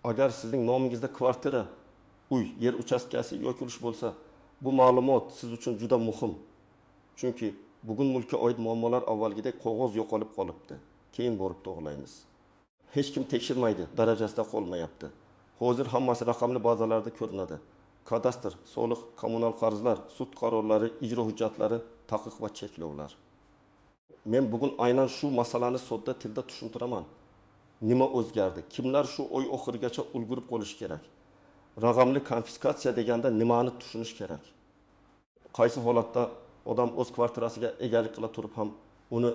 Agar sizning nomingizda kvartira, uy, yer uchastkasi yoki ulush bo'lsa, bu ma'lumot siz uchun juda muhim. Chunki bugun mulkka oid muammolar avvalgidek qog'oz yo'qolib qolibdi, keyin borib to'g'rilaymiz, hech kim tekshirmaydi darajasida qolmayapti. Hozir hammasi raqamli bazalarda ko'rinadi: kadastr, soliq, kommunal qarzlar, sud qarorlari, ijro hujjatlari, taqiq va cheklovlar. Men bugun aynan shu masalani sodda tilda tushuntiraman. Nima o'zgardi? Kimlar shu oy oxirigacha ulgurib qolishi kerak? Raqamli konfiskatsiya deganda nimani tushunish kerak? Qaysi holatda odam o'z kvartirasiga egalik qila turib ham uni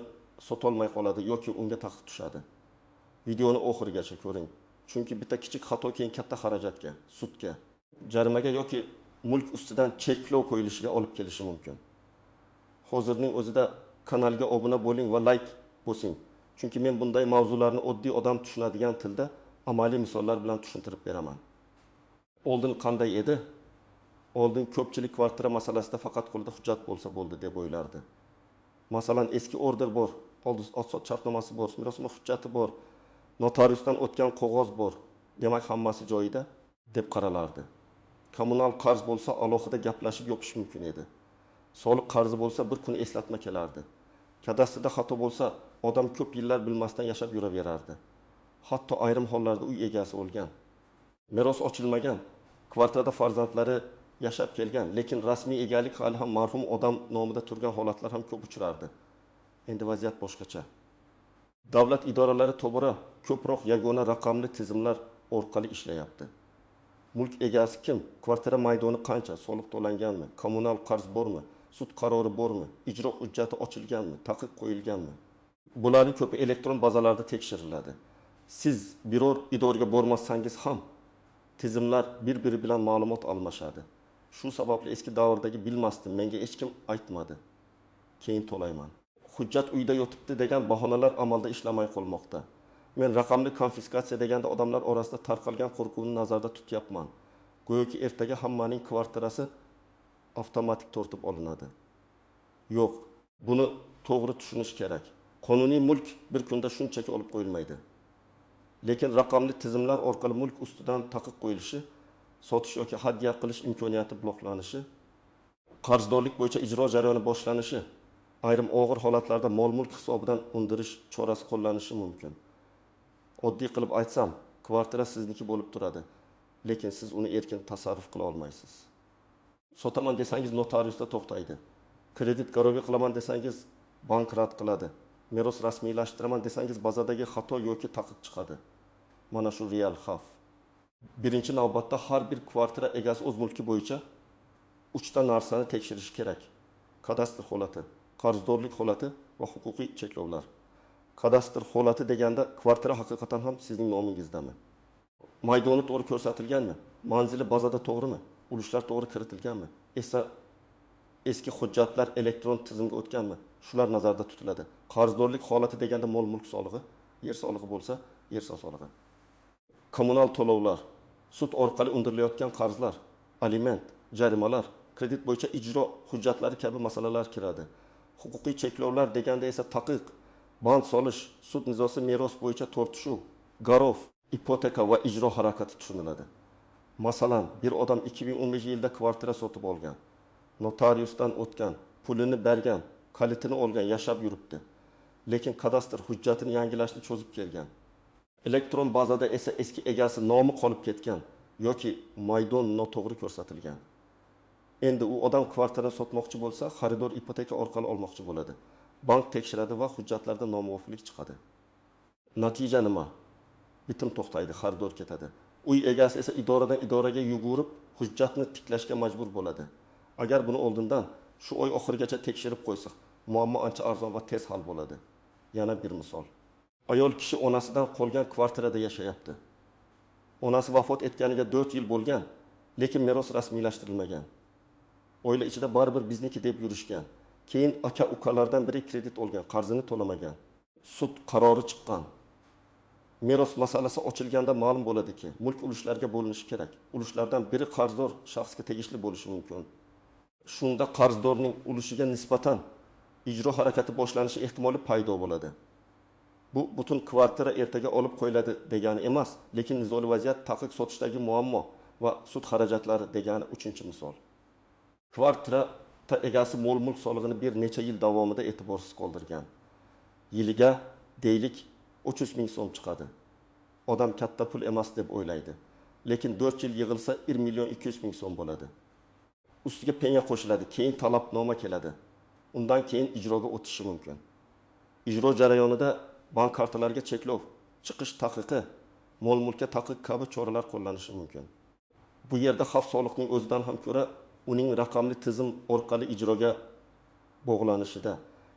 sotolmay qoladi yoki unga taqiq tushadi? Videoni oxirigacha ko'ring. Chunki bitta kichik xato keyin katta xarajatga, sudga, jarimaga yoki mulk ustidan cheklov qo'yilishiga olib kelishi mumkin. Hozirning o'zida kanalga obuna bo'ling va like bosing. Chunki men bunday mavzularni oddiy odam tushunadigan tilda amaliy misollar bilan tushuntirib beraman. Oldin qanday edi? Oldin ko'pchilik kvartira masalasida faqat qo'lida hujjat bo'lsa bo'ldi deb o'ylardi. Masalan, eski order bor, oldi-sot shartnomasi bor, merosxo'rlik hujjati bor, notariusdan o'tgan qog'oz bor, demak hammasi joyida deb qaralardi. Kommunal qarz bo'lsa alohida gaplashib yopish mumkin edi. Soliq qarzi bo'lsa bir kun eslatma kelardi. Kadastrda xato bo'lsa odam ko'p yillar bilmasdan yashab yuraverardi. Hatto ayrim hollarda uy egasi o'lgan, meros ochilmagan, kvartirada farzandlari yashab kelgan, lekin rasmiy egalik hali ham marhum odam nomida turgan holatlar ham ko'p uchrardi. Endi vaziyat boshqacha. Davlat idoralari tobora ko'proq yagona raqamli tizimlar orqali ishlayapti. Mulk egasi kim? Kvartira maydoni qancha? Soliq to'langanmi? Kommunal qarz bormi? Sud qarori bormi? Ijro hujjati ochilganmi? Taqiq qo'yilganmi? Bularning ko'pi elektron bazalarda tekshiriladi. Siz biror idoraga bormasangiz ham tizimlar bir-biri bilan ma'lumot almashadi. Shu sababli eski davrdagi bilmasdim, menga hech kim aytmadi, keyin to'layman, hujjat uyda yotibdi degan bahonalar amalda ishlamay qolmoqda. Men raqamli konfiskatsiya deganda odamlar orasida tarqalgan qo'rquvni nazarda tutyapman. Go'yoki ertaga hammaning kvartirasi avtomatik tortib olinadi. Yo'q, buni to'g'ri tushunish kerak. Qonuniy mulk bir kunda shunchaki olib qo'yilmaydi. Lekin raqamli tizimlar orqali mulk ustidan taqiq qo'yilishi, sotish yoki hadya qilish imkoniyati bloklanishi, qarzdorlik bo'yicha ijro jarayoni boshlanishi, ayrim og'ir holatlarda mol-mulk hisobidan undirish chorasi qo'llanishi mumkin. Oddiy qilib aytsam, kvartira sizniki bo'lib turadi, lekin siz uni erkin tasarruf qila olmaysiz. Sotaman desangiz notariusda to'xtaydi. Kredit garovga qilaman desangiz bank rad qiladi. Meros rasmiylashtiraman desangiz bazadagi xato yoki taqiq chiqadi. Mana shu real xavf. Birinchi navbatda har bir kvartira egasi o'z mulki bo'yicha 3 ta narsani tekshirishi kerak: kadastr holati, qarzdorlik holati va huquqiy cheklovlar. Kadastr holati deganda kvartira haqiqatan ham sizning nomingizdami? Maydoni to'g'ri ko'rsatilganmi? Manzili bazada to'g'rimi? Ulushlar to'g'ri kiritilganmi? Esa eski hujjatlar elektron tizimga o'tganmi? Shular nazarda tutiladi. Qarzdorlik holati deganda mol-mulk solig'i, yer solig'i bo'lsa, yer solig'i. Kommunal to'lovlar, sud orqali undirilayotgan qarzlar, aliment, jarimalar, kredit bo'yicha ijro hujjatlari kabi masalalar kiradi. Huquqiy cheklovlar deganda esa taqiq, band solish, sud nizosi, meros bo'yicha tortishuv, garov, ipoteka va ijro harakati tushuniladi. Masalan, bir odam 2015-yilda kvartira sotib olgan, notariusdan o'tgan, pulini bergan, kalitini olgan, yashab yuribdi. Lekin kadastr hujjatini yangilashni cho'zib kelgan. Elektron bazada esa eski egasi nomi qolib ketgan yoki maydon noto'g'ri ko'rsatilgan. Endi u odam kvartirani sotmoqchi bo'lsa, xaridor ipoteka orqali olmoqchi bo'ladi. Bank tekshiradi va hujjatlarda nomuvofiqlik chiqadi. Natija nima? Bitim to'xtaydi, xaridor ketadi. Uy egasi esa idoradan idoraga yugurib, hujjatni tiklashga majbur bo'ladi. Agar buni oldindan shu oy oxirigacha tekshirib qo'ysak, muammo ancha arzon va tez hal bo'ladi. Yana bir misol. Ayol kishi onasidan qolgan kvartirada yashayapti. Onasi vafot etganiga 4 yil bo'lgan, lekin meros rasmiylashtirilmagan. Oila ichida baribir bizniki deb yurishgan. Keyin aka-ukalardan biri kredit olgan, qarzini to'lamagan. Sud qarori chiqqan. Meros masalasi ochilganda ma'lum bo'ladiki, mulk ulushlarga bo'linishi kerak. Ulushlardan biri qarzdor shaxsga tegishli bo'lishi mumkin. Shunda qarzdorning ulushiga nisbatan ijro harakati boshlanishi ehtimoli paydo bo'ladi. Bu butun kvartira ertaga olib qo'yiladi degani emas, lekin nizoli vaziyat, taqiq, sotishdagi muammo va sud xarajatlari degani. Uchinchi misol. Kvartira egasi mol-mulk solig'ini bir necha yil davomida e'tiborsiz qoldirgan. Yiliga, deylik, 300 ming so'm chiqadi. Odam katta pul emas deb o'ylaydi. Lekin 4 yil yig'ilsa 1 million 200 ming so'm bo'ladi. Ustiga penya qo'shiladi, keyin talabnoma keladi. Undan keyin ijroga o'tishi mumkin. Ijro jarayonida bank kartalariga cheklov, chiqish taqiqi, mol-mulkka taqiq kabi choralar qo'llanishi mumkin. Bu yerda xavf soliqning o'zidan ham ko'ra uning raqamli tizim orqali ijroga bog'lanishida.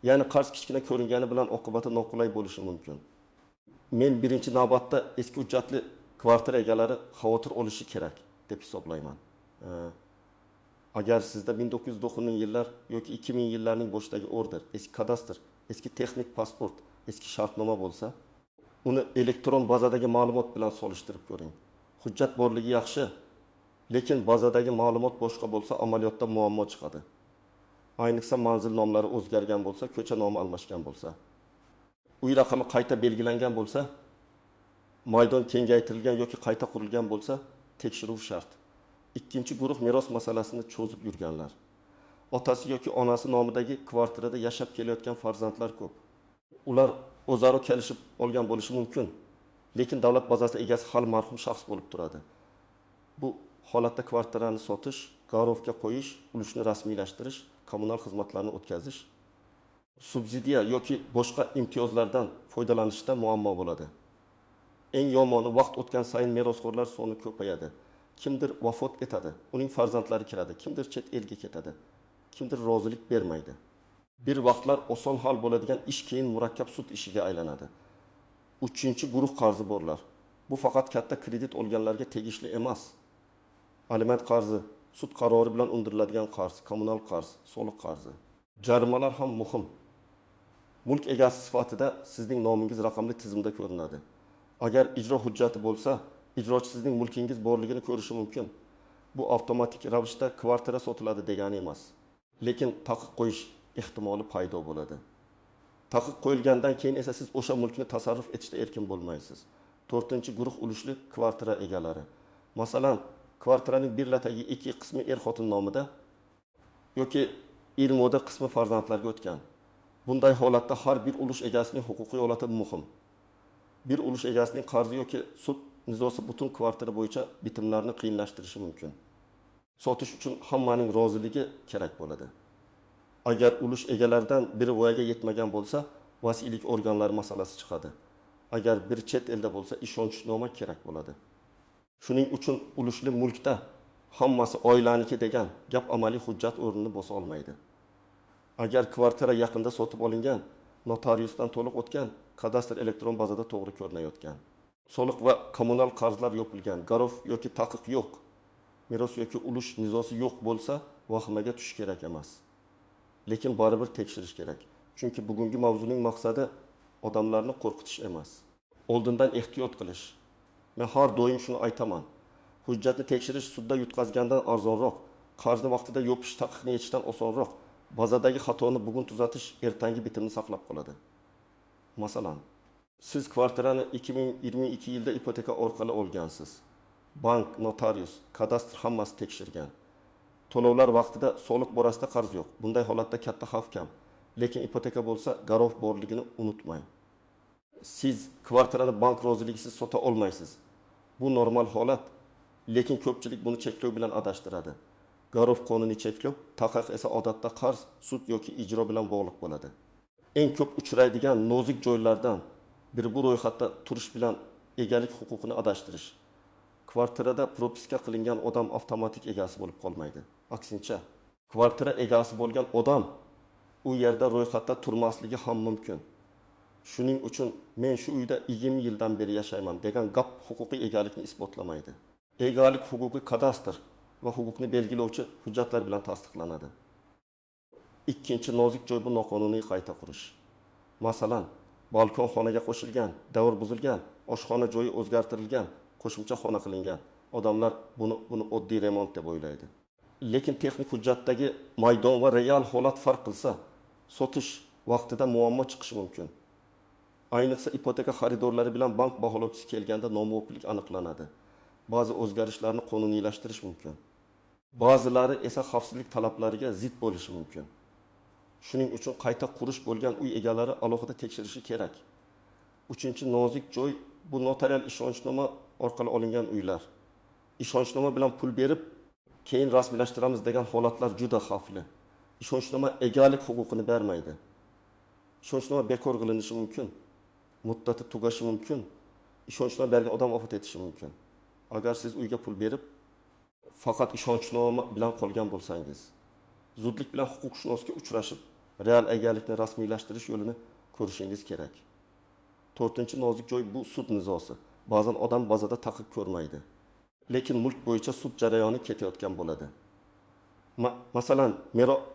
Ya'ni qarz kichkina ko'ringani bilan oqibati noqulay bo'lishi mumkin. Men birinchi navbatda eski hujjatli kvartira egalari xavotir olishi kerak deb hisoblayman. Agar sizda 1990-yillar yoki 2000-yillarning boshidagi order, eski kadastr, eski texnik pasport, eski shartnoma bo'lsa, uni elektron bazadagi ma'lumot bilan solishtirib ko'ring. Hujjat borligi yaxshi, lekin bazadagi ma'lumot boshqa bo'lsa, amaliyotda muammo chiqadi. Ayniqsa manzil nomlari o'zgargan bo'lsa, ko'cha nomi almashgan bo'lsa, uy raqami qayta belgilangan bo'lsa, maydon kengaytirilgan yoki qayta qurilgan bo'lsa, tekshiruv shart. Ikkinchi guruh meros masalasini cho'zib yurganlar. Otasi yoki onasi nomidagi kvartirada yashab kelayotgan farzandlar ko'p. Ular o'zaro kelishib olgan bo'lishi mumkin, lekin davlat bazasi egasi hali marhum shaxs bo'lib turadi. Bu holatda kvartirani sotish, garovga qo'yish, ulushni rasmiylashtirish, kommunal xizmatlarni o'tkazish, subsidiya yoki boshqa imtiyozlardan foydalanishda muammo bo'ladi. Eng yomoni, vaqt o'tgan sayin merosxo'rlar soni ko'payadi. Kimdir vafot etadi, uning farzandlari kiradi, kimdir chet elga ketadi, kimdir rozilik bermaydi. Bir vaqtlar oson hal bo'ladigan ish keyin murakkab sud ishiga aylanadi. Uchinchi guruh qarzi borlar. Bu faqat katta kredit olganlarga tegishli emas. Aliment qarzi, sud qarori bilan undiriladigan qarz, kommunal qarz, soliq qarzi. Jarimalar ham muhim. Mulk egasi sifatida sizning nomingiz raqamli tizimda ko'rinadi. Agar ijro hujjati bo'lsa, ijrochi sizning mulkingiz borligini ko'rishi mumkin. Bu avtomatik ravishda kvartira sotiladi degani emas. Lekin taqiq qo'yish ehtimoli paydo bo'ladi. Taqiq qo'yilgandan keyin esa siz o'sha mulkni tasarruf etishda erkin bo'lmaysiz. To'rtinchi guruh ulushli kvartira egalari. Masalan, kvartiraning bir latagi ikki qismi er-xotin nomida yoki ilmoda qismi farzandlarga o'tgan. Bunday holatda har bir ulush egasining huquqiy holati muhim. Bir ulush egasining qarzi yoki sud nizosi butun kvartira bo'yicha bitimlarni qiyinlashtirishi mumkin. Sotish uchun hammaning roziligi kerak bo'ladi. Agar ulush egalaridan biri voyaga yetmagan bo'lsa, vasiylik organlari masalasi chiqadi. Agar bir chet elda bo'lsa, ishonchnoma kerak bo'ladi. Shuning uchun ulushli mulkda hammasi oilaniki degan gap amaliy hujjat o'rnini bosa olmaydi. Agar kvartira yaqinda sotib olingan, notariusdan to'liq o'tgan, kadastr elektron bazada to'g'ri ko'rinayotgan, soliq va kommunal qarzlar yopilgan, garov yoki taqiq yo'q, meros yoki ulush nizosi yo'q bo'lsa, vahimaga tushish kerak emas. Lekin baribir tekshirish kerak. Chunki bugungi mavzuning maqsadi odamlarni qo'rqitish emas. Oldindan ehtiyot qilish. Men har doim shuni aytaman. Hujjatni tekshirish sudda yutqazgandan arzonroq, qarzni vaqtida yopish taqiqni yechishdan osonroq, bazadagi xatoni bugun tuzatish ertangi bitimni saqlab qoladi. Masalan, siz kvartirani 2022 yilda ipoteka orqali olgansiz. Bank, notarius, kadastr hammasi tekshirgan. To'lovlar vaqtida soliq borasida qarz yo'q. Bunday holatda katta xavf kam. Lekin ipoteka bo'lsa, garov borligini unutmang. Siz kvartirani bank roziligisiz sota olmaysiz. Bu normal holat, lekin ko'pchilik buni cheklov bilan adashtiradi. Garov qonuniy cheklov, taqiq esa odatda qarz, sud yoki ijro bilan bog'liq bo'ladi. Eng ko'p uchraydigan nozik joylardan biri bu ro'yxatda turish bilan egalik huquqini adashtirish. Kvartirada propiska qilingan odam avtomatik egasi bo'lib qolmaydi. Aksincha, kvartira egasi bo'lgan odam u yerda ro'yxatda turmasligi ham mumkin. Shuning uchun men shu uyda 20 yildan beri yashayman degan gap huquqiy egalikni isbotlamaydi. Egalik huquqi kadastr va huquqni belgilovchi hujjatlar bilan tasdiqlanadi. Ikkinchi nozik joy bu noqonuniy qayta qurish. Masalan, balkon xonaga qo'shilgan, davr buzilgan, oshxona joyi o'zgartirilgan, qo'shimcha xona qilingan. Odamlar buni oddiy remont deb o'ylaydi. Lekin texnik hujjatdagi maydon va real holat farq qilsa, sotish vaqtida muammo chiqishi mumkin. Ayniqsa ipoteka xaridorlari bilan bank baholovchisi kelganda nomuvofiqlik aniqlanadi. Ba'zi o'zgarishlarni qonuniylashtirish mumkin. Ba'zilari esa xavfsizlik talablariga zid bo'lishi mumkin. Shuning uchun qayta qurish bo'lgan uy egalari alohida tekshirishi kerak. Uchinchi nozik joy bu notarial ishonchnoma orqali olingan uylar. Ishonchnoma bilan pul berib, keyin rasmiylashtiramiz degan holatlar juda xavfli. Ishonchnoma egalik huquqini bermaydi. Ishonchnoma bekor qilinishi mumkin. Muddati tugashi mumkin. Ishonchnoma bergan odam vafot etishi mumkin. Agar siz uyga pul berib, faqat ishonchnoma bilan qolgan bo'lsangiz, zudlik bilan huquqshunosga uchrashib, real egalikni rasmiylashtirish yo'lini ko'rishingiz kerak. To'rtinchi nozik joy bu sud nizosi. Ba'zan odam bazada taqiq ko'rmaydi. Lekin mulk bo'yicha sud jarayoni ketayotgan bo'ladi. Masalan,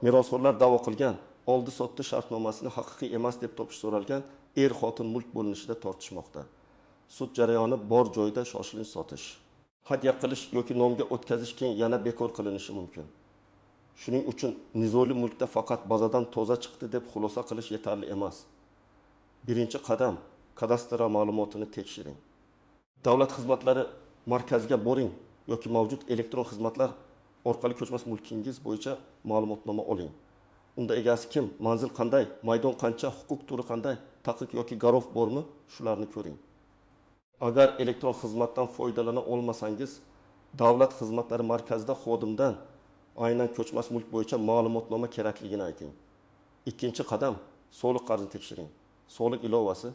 merosxo'rlar da'vo qilgan oldi-sotdi shartnomasini haqiqiy emas deb topish so'ralgan er-xotin mulk bo'linishida tortishmoqda. Sud jarayoni bor joyda shoshilinch sotish, hadya qilish yoki nomga o'tkazish keyin yana bekor qilinishi mumkin. Shuning uchun nizoli mulkda faqat bazadan toza chiqdi deb xulosa qilish yetarli emas. Birinchi qadam kadastr ma'lumotini tekshiring. Davlat xizmatlari markaziga boring yoki mavjud elektron xizmatlar orqali ko'chmas mulkingiz bo'yicha ma'lumotnoma oling. Unda egasi kim, manzil qanday, maydon qancha, huquq turi qanday, taqiq yoki garov bormi, shularni ko'ring. Agar elektron xizmatdan foydalana olmasangiz, davlat xizmatlari markazida xodimdan aynan ko'chmas mulk bo'yicha ma'lumotnoma kerakligini ayting. Ikkinchi qadam soliq qarzini tekshiring. Soliq ilovasi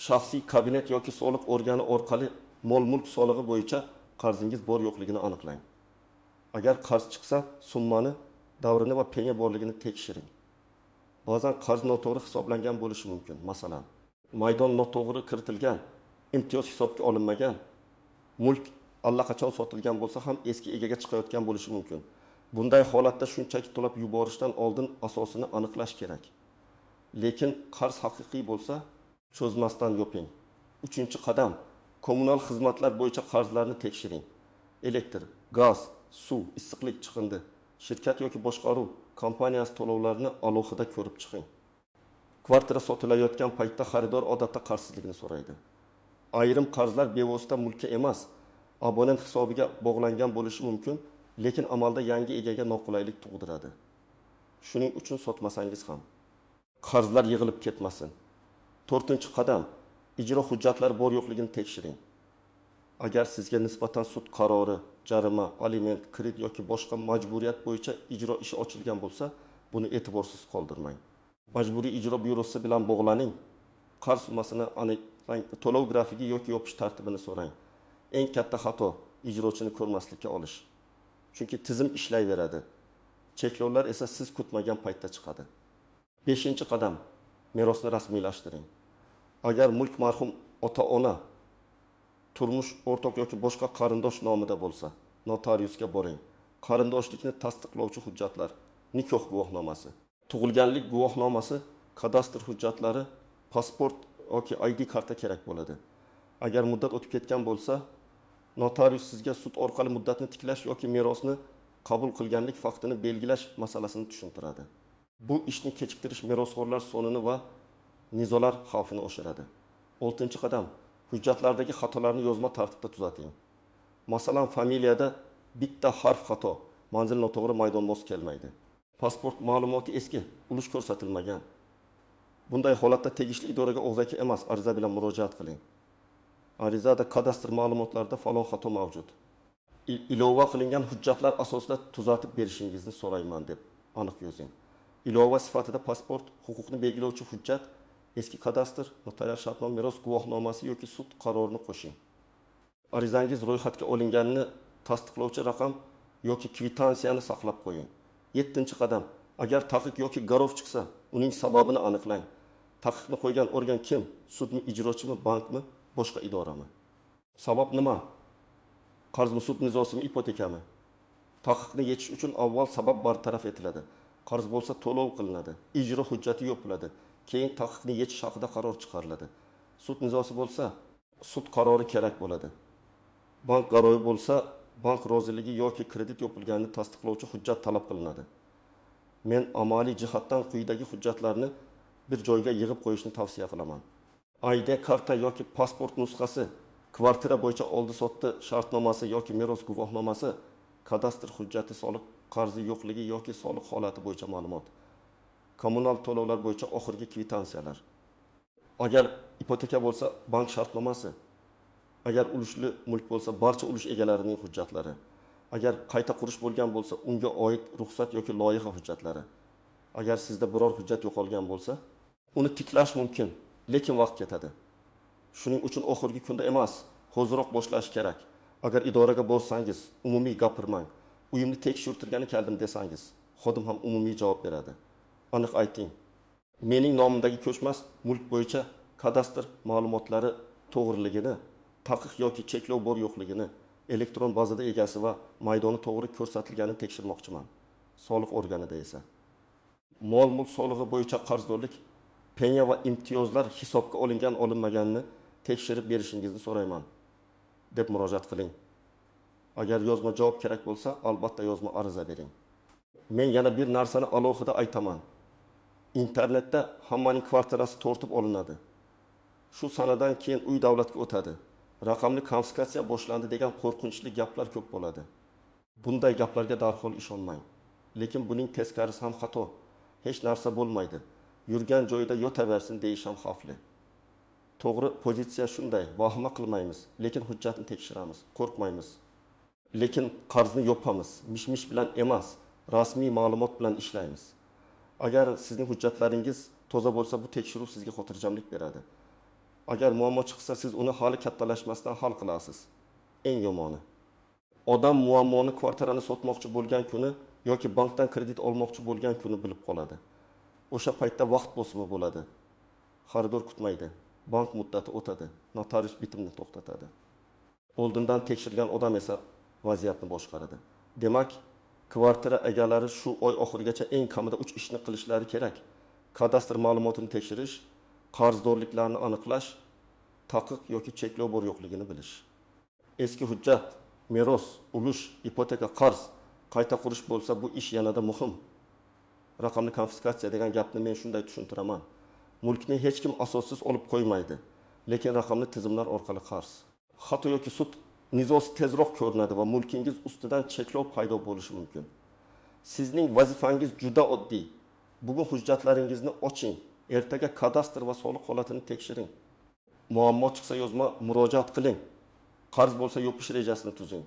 shaxsiy kabinet yoki soliq organi orqali mol-mulk solig'i bo'yicha qarzingiz bor yo'qligini aniqlang. Agar qarz chiqsa, summani, davrini va penya borligini tekshiring. Ba'zan qarz noto'g'ri hisoblangan bo'lishi mumkin. Masalan, maydon noto'g'ri kiritilgan, imtiyoz hisobga olinmagan, mulk allaqachon sotilgan bo'lsa ham eski egaga chiqayotgan bo'lishi mumkin. Bunday holatda shunchaki to'lab yuborishdan oldin asosini aniqlash kerak. Lekin qarz haqiqiy bo'lsa, cho'zmasdan yoping. Uchinchi qadam kommunal xizmatlar bo'yicha qarzlarni tekshiring. Elektr, gaz, suv, issiqlik, chiqindi, shirkat yoki boshqaruv kompaniyasi to'lovlarini alohida ko'rib chiqing. Kvartira sotilayotgan paytda xaridor odatda qarzsizlikni so'raydi. Ayrim qarzlar bevosita mulkka emas, abonent hisobiga bog'langan bo'lishi mumkin, lekin amalda yangi egaga noqulaylik tug'diradi. Shuning uchun sotmasangiz ham qarzlar yig'ilib ketmasin. To'rtinchi qadam ijro hujjatlari bor yo'qligini tekshiring. Agar sizga nisbatan sud qarori, jarima, aliment, kredit yoki boshqa majburiyat bo'yicha ijro ishi ochilgan bo'lsa, buni e'tiborsiz qoldirmang. Majburiy ijro byurosi bilan bog'laning. Qarz summasini aniqlang, to'lov grafigi yoki yopish tartibini so'rang. Eng katta xato ijrochini ko'rmaslikka olish. Chunki tizim ishlayveradi. Cheklovlar esa siz kutmagan paytda chiqadi. Beshinchi qadam merosni rasmiylashtiring. Agar mulk marhum ota-ona, turmush o'rtoq yoki boshqa qarindosh nomida bo'lsa, notariusga boring. Qarindoshlikni tasdiqlovchi hujjatlar, nikoh guvohnomasi, tug'ilganlik guvohnomasi, kadastr hujjatlari, pasport yoki ID karta kerak bo'ladi. Agar muddat o'tib ketgan bo'lsa, notarius sizga sud orqali muddatni tiklash yoki merosni qabul qilganlik faktini belgilash masalasini tushuntiradi. Bu ishni kechiktirish merosxo'rlar sonini va nizolar xavfini oshiradi. Oltinchi qadam hujjatlardagi xatolarni yozma tartibda tuzating. Masalan, familiyada bitta harf xato, manzil noto'g'ri, maydon mos kelmaydi. Pasport ma'lumoti eski, ulush ko'rsatilmagan. Bunday holatda tegishli idoraga og'zaki emas, ariza bilan murojaat qiling. Arizada kadastr ma'lumotlarida falon xato mavjud. Ilova qilingan hujjatlar asosida tuzatib berishingizni so'rayman deb aniq yozing. Ilova sifatida pasport, huquqni belgilovchi hujjat, eski kadastr, notarial shartnoma, meros guvohnomasi yoki sud qarorini qo'shing. Arizangiz ro'yxatga olinganini tasdiqlovchi raqam yoki kvitansiyani saqlab qo'ying. Yettinchi qadam agar taqiq yoki garov chiqsa, uning sababini aniqlang. Taqiqni qo'ygan organ kim? Sudmi, ijrochimi, bankmi, boshqa idorami? Sabab nima? Qarzmi, sud nizosimi, ipotekami? Taqiqni yechish uchun avval sabab bartaraf etiladi. Qarz bo'lsa to'lov qilinadi, ijro hujjati yopiladi, keyin taqiqni yechish haqida qaror chiqariladi. Sud nizosi bo'lsa, sud qarori kerak bo'ladi. Bank garovi bo'lsa, bank roziligi yoki kredit yopilganini tasdiqlovchi hujjat talab qilinadi. Men amaliy jihatdan quyidagi hujjatlarni bir joyga yig'ib qo'yishni tavsiya qilaman. ID karta yoki pasport nusxasi, kvartira bo'yicha oldi-sotdi shartnomasi yoki meros guvohnomasi, kadastr hujjati, soliq qarzi yo'qligi yoki soliq holati bo'yicha ma'lumot, kommunal to'lovlar bo'yicha oxirgi kvitansiyalar. Agar ipoteka bo'lsa, bank shartnomasi. Agar ulushli mulk bo'lsa, barcha ulush egalarining hujjatlari. Agar qayta qurish bo'lgan bo'lsa, unga oid ruxsat yoki loyiha hujjatlari. Agar sizda biror hujjat yo'qolgan bo'lsa, uni tiklash mumkin, lekin vaqt ketadi. Shuning uchun oxirgi kunda emas, hoziroq boshlash kerak. Agar idoraga borsangiz, umumiy gapirmang. Uyimni tekshirtirgani keldim desangiz, xodim ham umumiy javob beradi. Aniq ayting. Mening nomimdagi ko'chmas mulk bo'yicha kadastr ma'lumotlari to'g'riligini, taqiq yoki cheklov bor yo'qligini, elektron bazada egasi va maydoni to'g'ri ko'rsatilganini tekshirmoqchiman. Soliq organida esa mol-mulk solig'i bo'yicha qarzdorlik, penya va imtiyozlar hisobga olingan olinmaganini tekshirib berishingizni so'rayman deb murojaat qiling. Agar yozma javob kerak bo'lsa, albatta yozma ariza bering. Men yana bir narsani alohida aytaman. Internetda hammaning kvartirasi tortib olinadi. Shu sanadan keyin uy davlatga o'tadi. Raqamli konfiskatsiya boshlandi degan qo'rqinchli gaplar ko'p bo'ladi. Bunday gaplarga darhol ishonmang. Lekin buning teskarisi ham xato. Hech narsa bo'lmaydi. Yurgan joyida yotaversin deyish ham xavfli. To'g'ri pozitsiya shunday, vahima qilmaymiz, lekin hujjatni tekshiramiz, qo'rqmaymiz. Lekin qarzni yopamiz, mish-mish bilan emas, rasmiy ma'lumot bilan ishlaymiz. Agar sizning hujjatlaringiz toza bo'lsa, bu tekshiruv sizga xotirjamlik beradi. Agar muammo chiqsa, siz uni hali kattalashmasdan hal qilasiz. Eng yomoni, odam muammoni kvartirani sotmoqchi bo'lgan kuni yoki bankdan kredit olmoqchi bo'lgan kuni bilib qoladi. O'sha paytda vaqt bosimi bo'ladi. Xaridor kutmaydi. Bank muddati o'tadi. Notarius bitimni to'xtatadi. Oldindan tekshirgan odam esa vaziyatni boshqaradi. Demak, kvartira egalari shu oy oxirigacha eng kamida 3 ishni qilishlari kerak. Kadastr ma'lumotini tekshirish, qarzdorliklarni aniqlash, taqiq yoki cheklov bor yo'qligini bilish. Eski hujjat, meros, ulush, ipoteka, qarz, qayta qurish bo'lsa, bu ish yanada muhim. Raqamli konfiskatsiya degan gapni men shunday tushuntiraman. Mulkni hech kim asossiz olib qo'ymaydi, lekin raqamli tizimlar orqali qarz, xato yoki sud nizosi tezroq ko'rinadi va mulkingiz ustidan cheklov paydo bo'lishi mumkin. Sizning vazifangiz juda oddiy. Bugun hujjatlaringizni oching, ertaga kadastr va soliq holatini tekshiring. Muammo chiqsa yozma murojaat qiling. Qarz bo'lsa yopish rejasini tuzing.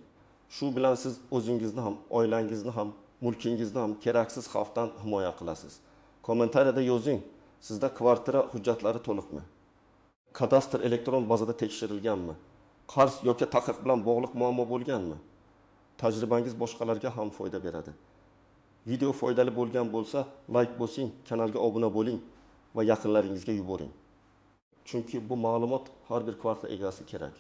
Shu bilan siz o'zingizni ham, oilangizni ham, mulkingizni ham keraksiz xavfdan himoya qilasiz. Kommentariyada yozing, sizda kvartira hujjatlari to'liqmi? Kadastr elektron bazada tekshirilganmi? Qarz yoki taqiq bilan bog'liq muammo bo'lganmi? Tajribangiz boshqalarga ham foyda beradi. Video foydali bo'lgan bo'lsa, like bosing, kanalga obuna bo'ling va yaqinlaringizga yuboring. Chunki bu ma'lumot har bir kvartira egasi kerak.